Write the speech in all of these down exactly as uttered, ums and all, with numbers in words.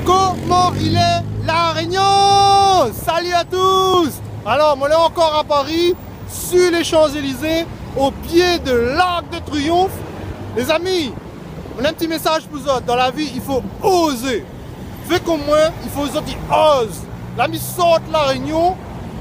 Koman i lé, La Rényon ? Salut à tous ! Alor, moin lé ankor à Paris, sur les Champs-Élysées, au pied de l'Arc de Triomphe. Lézami, mon in ti mésaz pou zot. Dan la vi, i fo ozé. Fé konm moin, i fo zot i oz. La mi sort La Rényon,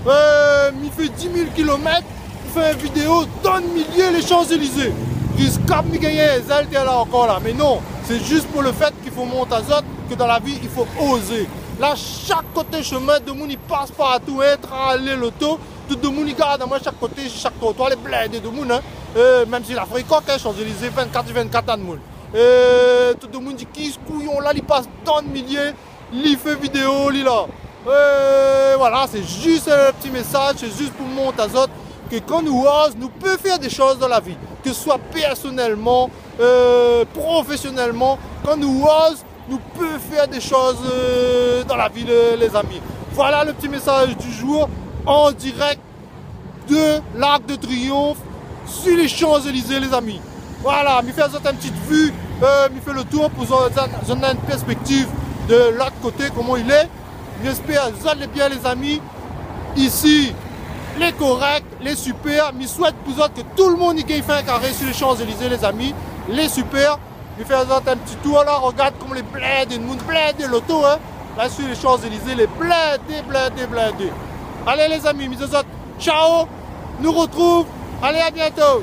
euh, mi fé dis mil kilomèt, fé in vidéo dan milié les Champs-Élysées. Ziska mi gingn in zèl tèr la ankor la. Mé non, sé zis pou le fèt k'i fo mont azot ke dan la vi, i fo ozé. La, shak koté shemin, demoun i pas partou, in, tralé loto. Tout demoun i gard amoin shak koté, shak trotwar, lé blindé demoun, in. Euh, mèm si la frikok, in, Champs-Élysées, vingt-quatre sur vingt-quatre, la demoun. Euh, tout demoun di, "Kisa kouyon la, li pas dan milié, li fé vidéo, li la." Euh, voilà, sé zis in ti mésaz, sé zis pou mont azot ke kan nou oz, nou pé fé dé shoz dan la vi, ke se soi pèrsonèlman, euh, profésionèlman, kan nou oz, nou pé fé dé shoz, euh, dan la vi, lé, lézami. Voilà le ti mésaz du jour, an dirèk de l'Arc de Triomphe sur les Champs-Élysées, lézami. Voilà, mi fé azot in ti vi, euh, mi fé le tour pou zot, zot, zot néna in pèrspèktiv de lot koté, koman i lé. Mi èspèr zot lé bien, lézami. Isi, lé korèk, lé super. Mi souèt pou zot ke tout le moun i gingn fé in karé sur les Champs-Élysées, lézami. Lé super. Mi fé azot in ti tour la, regard koman lé blindé demoun, blindé loto, in. La, sur les Champs-Élysées, lé blindé, blindé, blindé. Alé, lézami, mi di azot, ciao. Nou retrouv. Alé, à bientôt.